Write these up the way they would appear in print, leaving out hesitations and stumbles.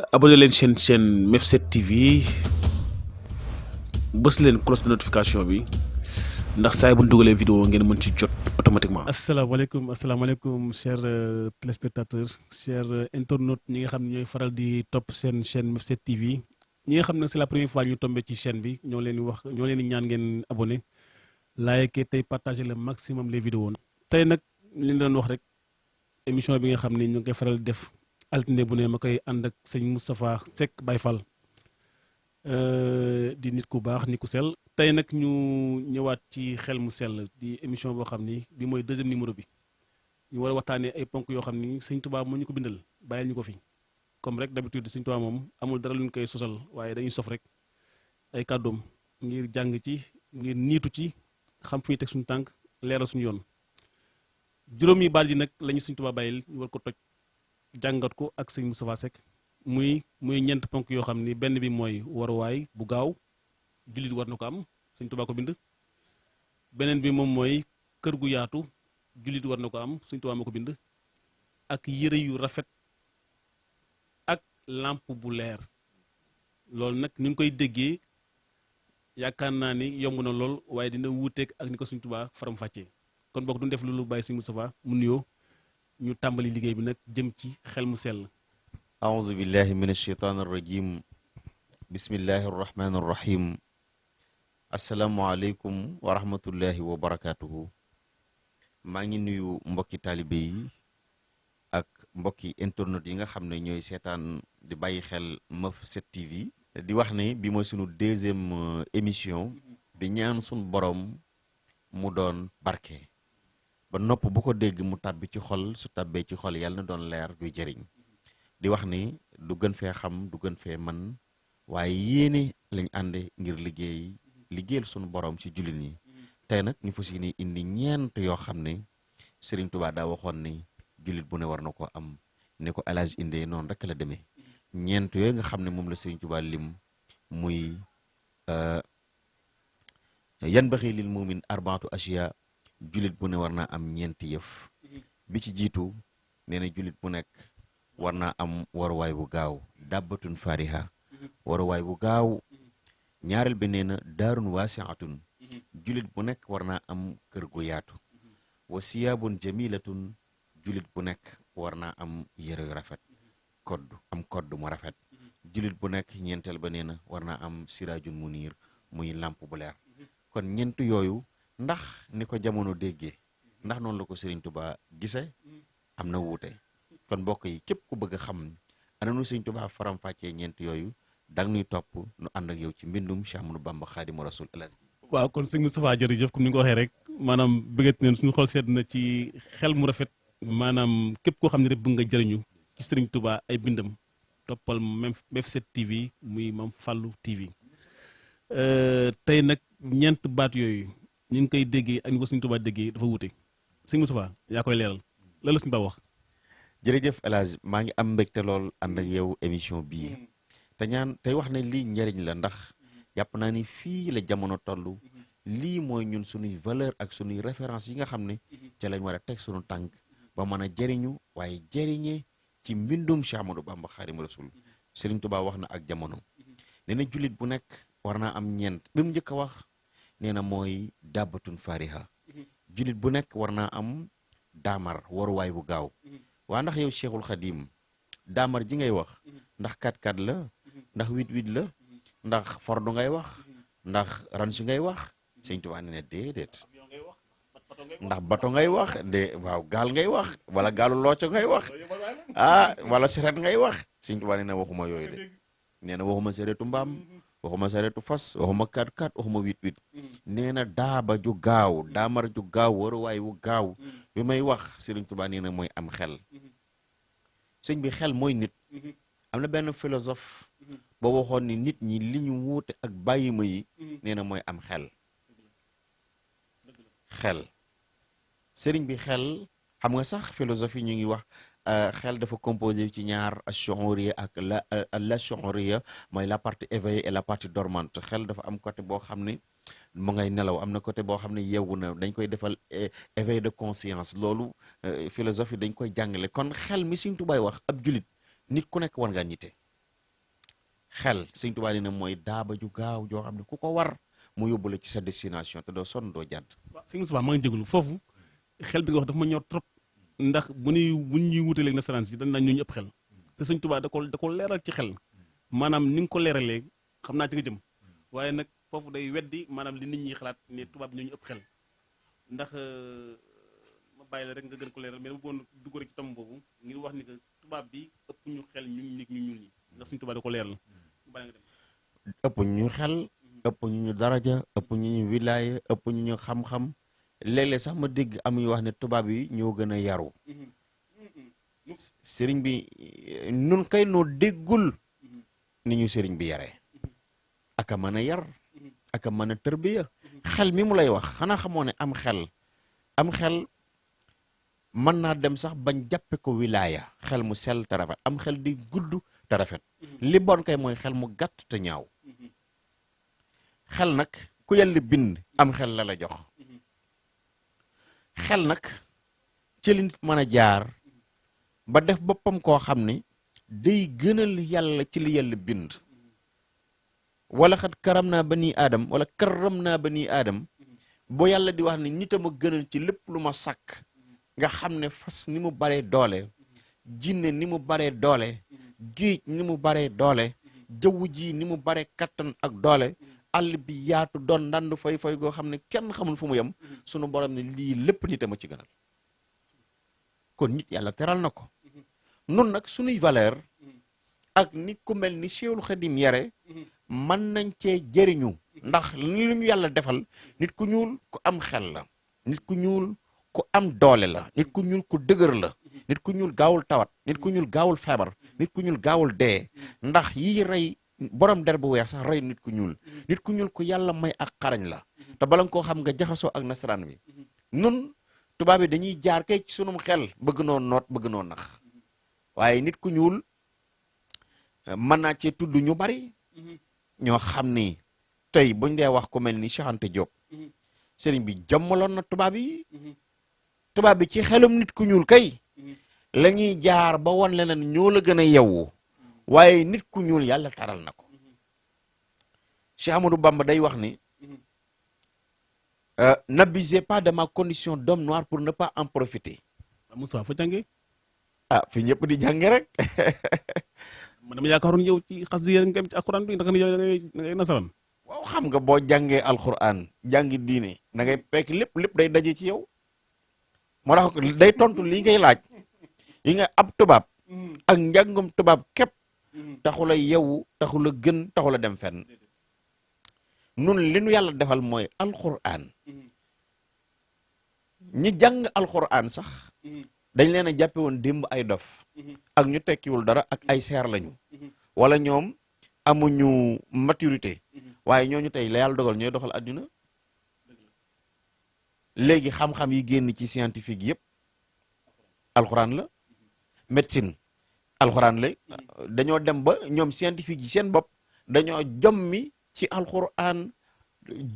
abonné leen chaîne Mef7 TV bës leen cloche de notification bi ndax saa bu ñu dugalee vidéo ngeen mën ci jot automatiquement. asalaamaaleykum chers téléspectateurs chers internautes ñi nga xam ne ñooy faral di topp seen chaîne Mef7 TV ñi nga xam ne c'est la première fois ñu tombé ci chaîne bi ñoo leen di ñaan ngeen abonné like tey partager le maximum les vidéos. tey nag li ñu doon wax rek émission bi nga xam ne ñu ngi koy faral di def altine bu ne ma koy ànd ak sëñ Moustapha Seck Baye Fall di nit ku baax nit ku sell. tey nag ñu ñëwaat ci xel mu sell di émission boo xam ni bi mooy deuxième numéro bi ñu war a waxtaanee ay ponk yoo xam ni sëñ Tuubaa moo ñu ko bindal bàyyil ñu ko fi comme rek d'habitude sëñ Tuubaa moom amul dara lu ñu koy sosal waaye dañuy sof rek ay kàddoom ngir jàng ci ngir niitu ci xam fu ñu teg suñu tànk leeral suñu yoon. juróomi baat yi nag la ñu sëñ Tuubaa bàyyil ñu war ko toj jàngat ko ak sëñ Moustapha Seck muy ñeent ponk yoo xam ni benn bi mooy waruwaay bu gaaw jullit war na ko am sëñ Tuubaa ko bind. beneen bi moom mooy kër gu yaatu jullit war na ko am sëñ Tuubaa moo ko bind. ak yëre yu rafet ak lampe bu leer loolu nag ni ñu koy déggee yaakaar naa ni yomb na lool waaye dina wuuteeg ak ni ko sëñ Tuubaa faram fàccee kon boog duñ def lu bàyyi sëñ Moustapha mu nuyoo ñu tàmbali liggéey bi nag jëm ci xel mu sell. aouzu billahi min alsheytaan arrajim bismillahi arrahmani arrahim asalaamualeykum wa rahmatullahi wa barakatuhu maa ngi nuyu mbokki taalibe yi ak mbokki internet yi nga xam ne ñooy seetaan di bàyyi xel Mef7 TV di wax ne bi mooy sunu deuxième émission di ñaan sunu borom mu doon barke ba nopp bu ko dégg mu tàbbi ci xol su tàbbee ci xol yàlla na doon leer guy jëriñ di wax ni du gën fee xam du gën fee man waaye yéene lañ ànde ngir liggéeyal sunu borom ci jullit ñi tey nag ñu fas yéene indi ñeent yoo xam ne Serigne Touba daa waxoon ni jullit bu ne war na ko am ne ko El Hadj indee noonu rek la demee ñeent yooyu nga xam ne moom la Serigne Touba lim muy yan baxi lil mumin arbaatu ashiya jullit bu ne war naa am ñeenti yëf bi ci jiitu nee na jullit bu nekk war naa am waruwaay bu gaaw dàbbatun fariha waruwaay bu gaaw ñaareel bi nee na daarun waasiatun jullit bu nekk war naa am kër gu yaatu wa siyaabun jamilatun jullit bu nekk war naa am yére yu rafet kodd mu rafet jullit bu nekk ñeenteel ba nee na war naa am siraajun muniir muy làmp bu leer kon ñeent yooyu ndax ni ko jamono déggee ndax noonu la ko Serigne Touba gise am na wuute kon mbokk yi képp ku bëgg a xam ana nu Serigne Touba faram fàccee ñeent yooyu dang ñuy topp nu ànd ak yow ci mbindum Cheikh Ahmadou Bamba Khadimu Rasul elhadji. waaw kon sëñ Moustapha jërëjëf comme ni nga ko waxee rek maanaam bëggat neen suñu xol sedd na ci xel mu rafet maanaam képp koo xam ne rek bëgg nga jëriñu ci Serigne Touba ay bindam toppal Mef7 TV muy Mame Fallou TV tey nag ñeent baat yooyu ñu ngi koy déggee ak ni ko Serigne Touba déggee dafa wuute sëñ Moustapha yaa koy leeral lan la suñu ba wax. jërëjëf El Hadj maa ngi am mbégte lool ànd ak yow émission bii te tey wax ne lii njëriñ la ndax jàpp naa ni fii la jamono toll lii mooy ñun suñuy valeur ak suñuy référence yi nga xam ne ca lañ war a teg suñu tànk ba mën a jëriñu waaye jëriñee ci mbindum Cheikh Ahmadou Bamba Khadimu Rasul. Serigne Touba wax na ak jamono nee na jullit bu nekk war naa am ñeent bi mu njëkk a wax nee na mooy dàbbatun fariha jullit bu nekk war naa am daamar waruwaay bu gaaw waa ndax yow Cheikhul Khadim daamar ji ngay wax ndax 4x4 la ndax 8x8 la ndax fordu ngay wax ndax ransu ngay wax Sëñ Tuubaa nee na déedéet ndax bato ngay wax de waaw gaal ngay wax wala gaalu looco ngay wax wala seret ngay wax Sëñ Tuubaa nee na waxuma yooyu de nee na waxuma seretu mbaam waxuma saretu fas waxuma 4x4 waxuma 8x8 nee na daaba ju gaaw daamar ju gaaw waruwaay wu gaaw bi may wax Serigne Touba nee na mooy am xel sëñ bi xel mooy nit am na benn philosophe boo waxoon ni nit ñi li ñu wuute ak bàyyima yi nee na mooy am xel sëriñ bi xel xam nga sax philosophie ñu ngi wax xel dafa composé ci ñaar ash-shu'uriyya ak la shu'uriyya mooy la partie éveillée et la partie dormante xel dafa am côté boo xam ne mu ngay nelaw am na côté boo xam ne yeewu na dañ koy defal éveil de conscience loolu philosophie dañ koy jàngale kon xel mi Sëriñ Tuubaa wax ab julit nit ku nekk war ngaa nite xel Sëñ Tuubaa nee na mooy daaba ju gaaw joo xam ne ku ko war mu yóbbu la ci sa destination te doo sonn doo jàdd. waaw sëñ Moustapha maa ngi jégalu foofu xel bi nga wax dafa ma ñor trop ndax bu ñuy wutaleeg nasaraan si dañ naan ñu ëpp xel te Sëñ Tuubaa da ko leeral ci xel maanaam ni nga ko leeralee xam naa ci nga jëm waaye nag foofu day weddi maanaam li nit ñi xalaat ne tubaab ñoo ñu ëpp xel ndax ma bàyyi la rek nga gën ko leeral mais dama bëggoon dugg rek ci tomb boobu ngir wax ni que tubaab bi ëpp ñu xel ñun nit ñu ñuul ñi ndax Sëñ Tuubaa da ko leeral bàyyi nga dem. ëpp ñu xel ëpp ñu daraja ëpp ñu wilaaya ëpp ñu xam-xam léeg-léeg sax ma dégg amuy wax ne tubaab yi ñoo gën a yaru sëriñ bi nun kay noo déggul ni ñu sëriñ bi yaree aka mën a yar aka mën a tërbiya xel mi mu lay wax xanaa xamoo ne am xel mën naa dem sax bañ jàppe ko wilaaya xel mu sell te rafet am xel di gudd te rafet li bon kay mooy xel mu gàtt te ñaaw xel nag ku yàlla bind am xel la jox xel nag ci li nit mën a jaar ba def boppam koo xam ne day gënal yàlla ci li yàlla bind wala xat karam naa bani aadam wala karam naa bani aadam boo yàlla di wax ne nit a ma gënal ci lépp lu ma sàkk nga xam ne fas ni mu baree doole jinne ni mu baree doole géej ni mu baree doole jaww ji ni mu baree kattan ak doole àll bi yaatu doon ndànd fay goo xam ne kenn xamul fu mu yem sunu borom ne lii lépp nit a ma ci gënal kon nit yàlla teral na ko nun nag sunuy valeur ak nit ku mel ni Cheikhul Khadim yare mën nañ cee jëriñu ndax li ñu yàlla defal nit ku ñuul ku am xel la nit ku ñuul ku am doole la nit ku ñuul ku dëgër la nit ku ñuul gaawul tawat nit ku ñuul gaawul feebar nit ku ñuul gaawul dee ndax yi rey borom der bu weex sax rey nit ku ñuul ku yàlla may ak xarañ la te bala nga koo xam nga jaxasoo ak nasaraan bi nun tubaab bi dañuy jaar kay ci sunum xel bëgg noo noot bëgg noo nax waaye nit ku ñuul mën naa cee tudd ñu bari ñoo xam ni tey buñ dee wax ku mel ni Cheikh Anta Diop sëriñ bi jommaloon na tubaab bi ci xelum nit ku ñuul kay la ñuy jaar ba wan leneen ñoo la gën a yewwu waaye nit ku ñuul yàlla taral na ko Cheikh Amadou Bamba day wax ni n'abusez pas de ma condition d'homme noir pour ne pas en profiter. Moussa fa jàngee. fi ñëpp di jànge rek. man dama yaakaaroon yow ci xas di yéen ci alxuraan bi ndax yow da ngay nasaraan. waaw xam nga boo jàngee alxuraan jàngi diine da ngay fekk lépp day daje ci yow. moo tax day tontu lii ngay laaj. yi nga ab tubaab. ak njàngum tubaab képp. taxula yewu taxula gën taxula dem fenn. nun li nu yàlla defal mooy alxuraan. ñi jàng alxuraan sax. dañ leen a jàppe woon démb ay dof. ak ñu tekkiwul dara ak ay seer lañu. wala ñoom amuñu maturité. waaye ñooñu tey la yàlla dogal ñooy doxal àdduna. léegi xam-xam yi génn ci scientifique yëpp. alxuraan la. médecine. alxuraan la. dañoo dem ba ñoom scientifique yi seen bopp dañoo jommi ci alxuraan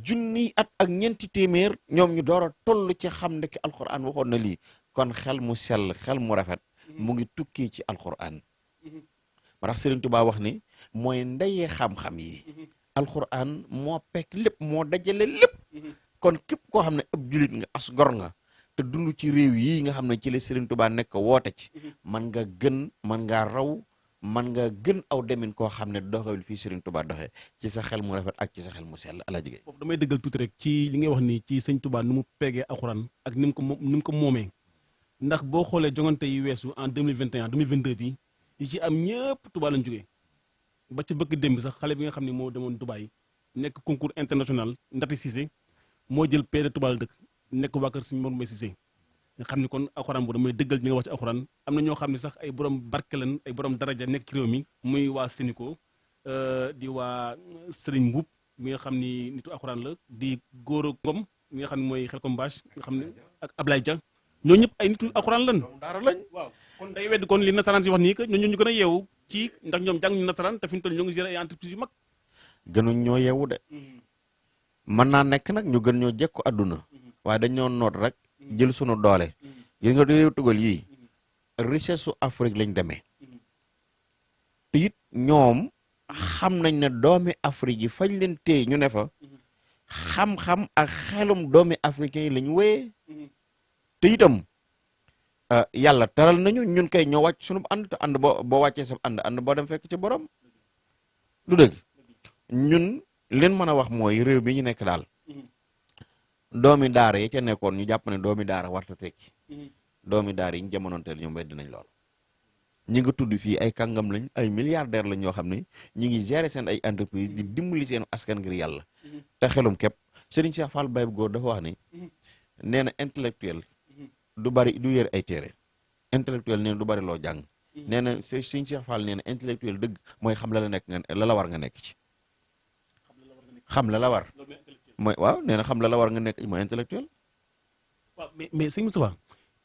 junni at ak ñeenti téeméer ñoom ñu door a toll ci xam ne ki alxuraan waxoon na lii kon xel mu sell xel mu rafet mu ngi tukkee ci alxuraan ma tax Sëriñ Tuubaa wax ni mooy ndeyee xam-xam yi alxuraan moo pekk lépp moo dajale lépp kon képp koo xam ne ëpp julit nga as gor nga te dund ci réew yi nga xam ne ci la Sëriñ Tuubaa nekk woote ci man nga gën man ngaa raw man nga gën aw demin koo xam ne doxewul fii Sëriñ Tuubaa doxee ci sa xel mu rafet ak ci sa xel mu sell ala jigéen foofu damay dëggal tuuti rek ci li ngay wax ni ci Sëriñ Tuubaa nu mu peegee alxuraan ak ni mu ko moomee ndax boo xoolee jongante yi weesu en 2021 2022 bi yi ci am ñëpp Tuubaa lañ jógee ba ci bëgg démb sax xale bi nga xam ne moo demoon Dubaï nekk concours international Ndati Cissé moo jël paie de Tuubaa la dëkk nekk waa kër Sëriñ Mor Mbay Cissé nga xam ne kon alxuraan bu damay dëggal ñi nga wax ci alxuraan am na ñoo xam ne sax ay borom barke lan ay borom daraja nekk ci réew mi muy waa Sénico di waa Serigne Mbuub mi nga xam ni nitu alxuraan la di Góora Ngom mi nga xam ne mooy Xelkom Bache nga xam ne ak Ablaye Dia ñoo ñëpp ay nitu alxuraan lan daara lañ waaw kon day wedd kon li nasaraan si wax nii que ñoo ñu gën a yeewu ci ndax ñoom jàng ñu nasaraan te fi ñu toll ñoo ngi gérer ay entreprise yu mag gënuñ ñoo yeewu de mën naa nekk nag ñu gën ñoo jekku àdduna waaye dañ ñoo noot rek jël sunu doole gis nga réew tugal yii richesse su Afrique lañ demee te it ñoom xam nañ ne doomi Afrique yi fañ leen téye ñu ne fa xam-xam ak xelum doomi africain yi la ñu wéyee te itam yàlla taral nañu ñun kay ñoo wàcc sunu ànd te ànd boo wàccee sa ànd boo dem fekk ci borom lu dëgg ñun leen mën a wax mooy réew mi ñu nekk daal doomi daara yi ca nekkoon ñu jàpp ne doomi daara warta tekki doomi daara yi ñu jamonoonteel ñoom weddi nañ lool ñi nga tudd fii ay kàngam lañ ay milliardaire lañ ñoo xam ne ñi ngi gérer seen ay entreprise di dimbali seen askan ngir yàlla te xelum képp Serigne Cheikh Fall Baye Góor dafa wax ni nee na intellectuel du bari du yër ay téere intellectuel nee na du bari loo jàng nee na Serigne Cheikh Fall nee na intellectuel dëgg mooy xam la nekk nga la war nga nekk ci xam la war mooy waaw nee na xam la war nga nekk ci mooy intellectuel waaw mais sëñ Moustapha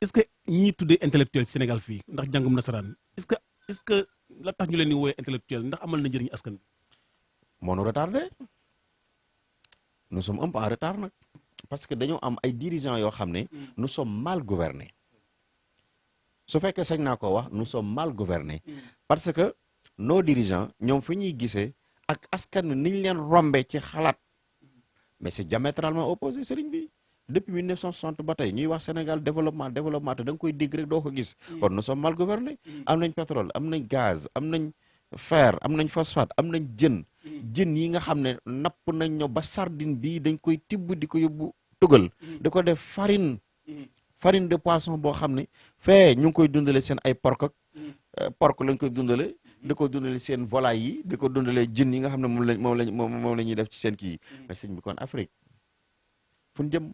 est-ce que ñi tuddee intellectuel ci Sénégal fii ndax jàngum nasaraan est-ce que la tax ñu leen di wooyee intellectuel ndax amal na njëriñ askan bi moo nu retardé nous sommes un peu en retard nag parce que dañoo am ay dirigeants yoo xam ne nous sommes mal gouvernés su fekkee sañ naa ko wax nous sommes mal gouvernés parce que nos dirigeants ñoom fi ñuy gisee ak askan wi niñ leen rombe ci xalaat mais c'est diamétralement opposé sëriñ bi depuis 1960 ba tey ñuy wax Sénégal développement te da nga koy dégg rek doo ko gis kon nous sommes mal gouvernés am nañ pétrole am nañ gaz am nañ fer am nañ phosphate am nañ jën yi nga xam ne napp nañ ño ba sardine bii dañ koy tibb di ko yóbbu tugal di ko def farine de poisson boo xam ne fee ñu ngi koy dundale seen ay porc lañ koy dundale di ko dundale seen volaille yi di ko dundale jën yi nga xam ne moom la ñuy def ci seen kii mais sëñ bi kon Afrique fu ñu jëm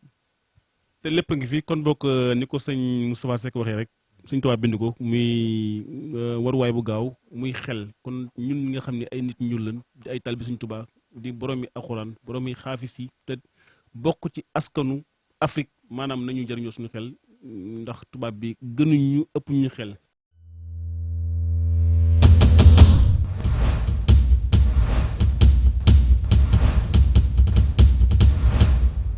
te lépp ngi fi kon bokk ni ko sëñ Moustapha Seck waxee rek Sëñ Tuubaa bind ko muy waruwaay bu gaaw muy xel kon ñun ñi nga xam ne ay nit ñuul lañ di ay taalibe Sëñ Tuubaa di boroomi alxuraan boroomi xaafis yi te bokk ci askanu Afrique maanaam nañu jëriñoo suñu xel ndax tubaab bi gënuñ ñu ëpp ñu xel